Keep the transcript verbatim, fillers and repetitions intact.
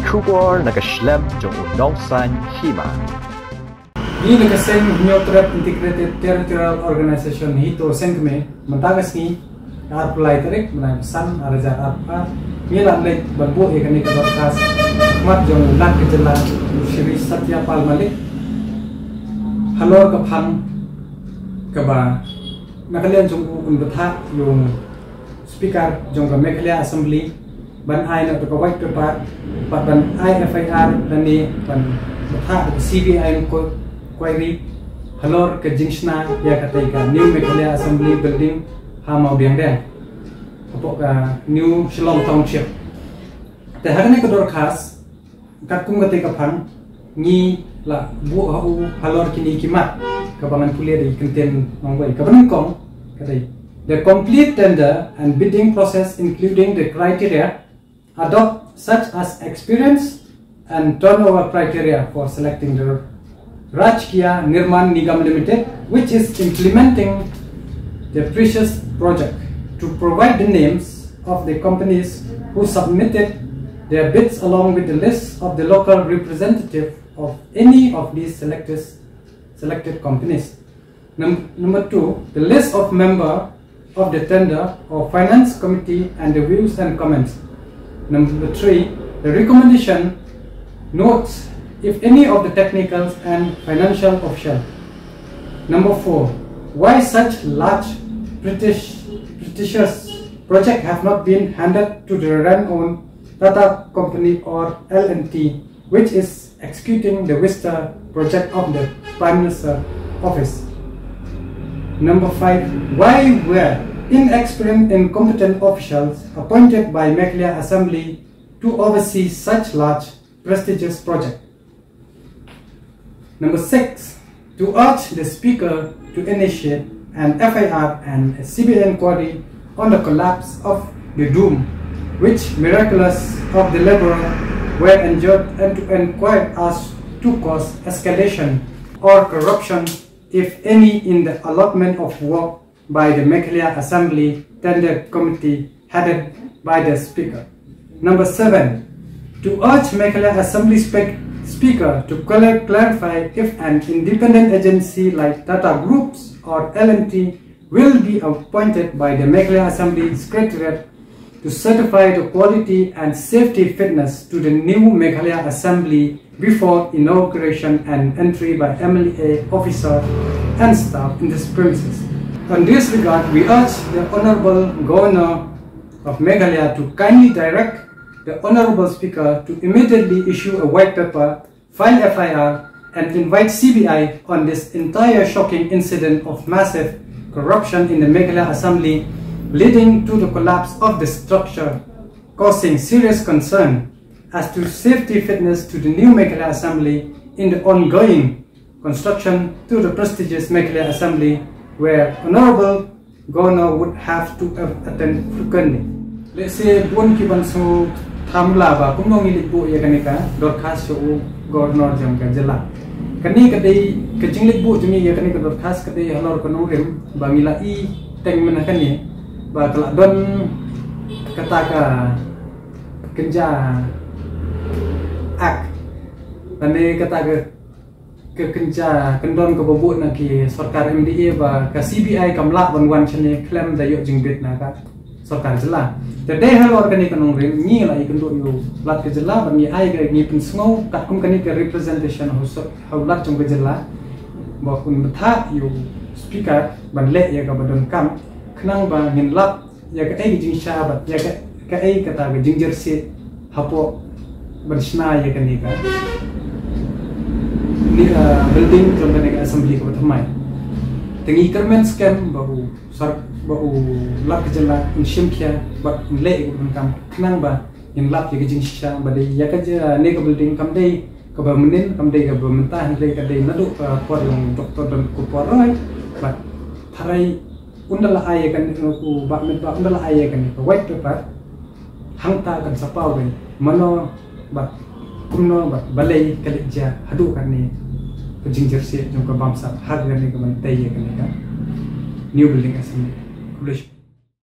Khubor na ka shlem jong u nongsan hima. Ngi na ka seng Hynñiewtrep Integrated Territorial Organization HITO Sengkmie, mynta ka sngi, ka arphew lai tarik, bnai ba san, ar hajar arphew ar, ngi la leit ban buh ïa kane ka dorkhas ha khmat jong u Lat ka jylla, u Shri Satya Pal Malik, halor ka phang kaba na ka liang jong u un bthah ïa u Speaker jong ka Meghalaya Assembly ban ai noh ka white paper, bad ban ai F I R lane ban bthah ka C B I inquiry halor ka jingshna ïa katei ka New Meghalaya Assembly Building ha Mawbiangdieng, hapoh ka New Shillong Township. Te ha kane ka dorkhas, katkum katei ka phang, ngi la buh ha u halor kine ki mat, kaba ngan pule da i kyntien nongwei. Kaba nyngkong ka dei, the complete tender and bidding process, including the criteria adopt, such as experience and turnover criteria for selecting the Rajkiya Nirman Nigam Limited, which is implementing the precious project, to provide the names of the companies who submitted their bids along with the list of the local representative of any of these selected, selected companies. Num-, number two, the list of member of the tender or finance committee and the views and comments. Number three, the recommendation notes, if any, of the technical and financial official. Number four, why such large British, prestigious project have not been handed to the renowned Tata Company or L and T, which is executing the Vista project of the Prime Minister Office. Number five, why were inexperienced, incompetent officials appointed by Meghalaya Assembly to oversee such large, prestigious project? Number six, to urge the Speaker to initiate an F I R and a C B I inquiry on the collapse of the dome, which miraculous of the laborer were injured, and to inquire as to cause escalation or corruption, if any, in the allotment of work by the Meghalaya Assembly Tender Committee headed by the Speaker. Number seven, to urge Meghalaya Assembly spec-, Speaker to clar-, clarify if an independent agency like Tata Groups or L and T will be appointed by the Meghalaya Assembly Secretariat to certify the quality and safety fitness to the new Meghalaya Assembly before inauguration and entry by M L A officer and staff in this premises. On this regard, we urge the Honorable Governor of Meghalaya to kindly direct the Honorable Speaker to immediately issue a white paper, file F I R, and invite C B I on this entire shocking incident of massive corruption in the Meghalaya Assembly, leading to the collapse of the structure, causing serious concern as to safety fitness to the new Meghalaya Assembly in the ongoing construction to the prestigious Meghalaya Assembly, where Honorable Governor would have to have attend frequently. Lehse bun ki ban sngewthuh la ba kumno ngi leit buh ïa kane ka dorkhas sha u Governor jong ka jylla. Kane ka dei ka jingleit buh jong ngi ïa kane ka dorkhas ka dei halor ka nongrim ba ngi la i teng mynta kane ba ka la don kata ka kynja act, lane kata ka, ka kynja kyndon kaba buh na ki sorkar M D A ba ka C B I kam lah ban wan shane khlem da ïoh jingbit na ka sorkar jylla. Te dei halor kane ka nongrim ngi la ïakynduh ïa u Lat ka jylla ba ngi ai ka, ngi pynsngew katkum kane ka representation ha u sor-, ha u Lat jong ka jylla ba un bthah ïa u Speaker ban leh ïa kaba donkam khnang ba ngin lap ïa kaei ka jingshisha bad ïa ka, kaei kata ka jingjyrsieh hapoh ban shna ïa kane ka, ne, ah, building jong kane ka assembly kaba thymmai. Te ngi kyrmen skhem ba u sor-, ba u Lat ka jylla un shim khia bad un leh ïa kaba donkam khnang ba ngin lap ïa ka jingshisha ba dei ïa ka jia, ne ka building kam dei kaba mynnin, kam dei kaba mynta, hynrei ka dei naduh ka por jong Doctor Donkupor Roy. Bad tharai ynda la ai ïa kane, u Bah Metbah ynda la ai ïa kane ka white paper, hangta kan sa paw beit mano bad kumno bad balei ka leit jia haduh katne ka jingjyrsieh jong ka bamsap ha kane ka ban tei ïa kane ka new building assembly. Khublei shibun.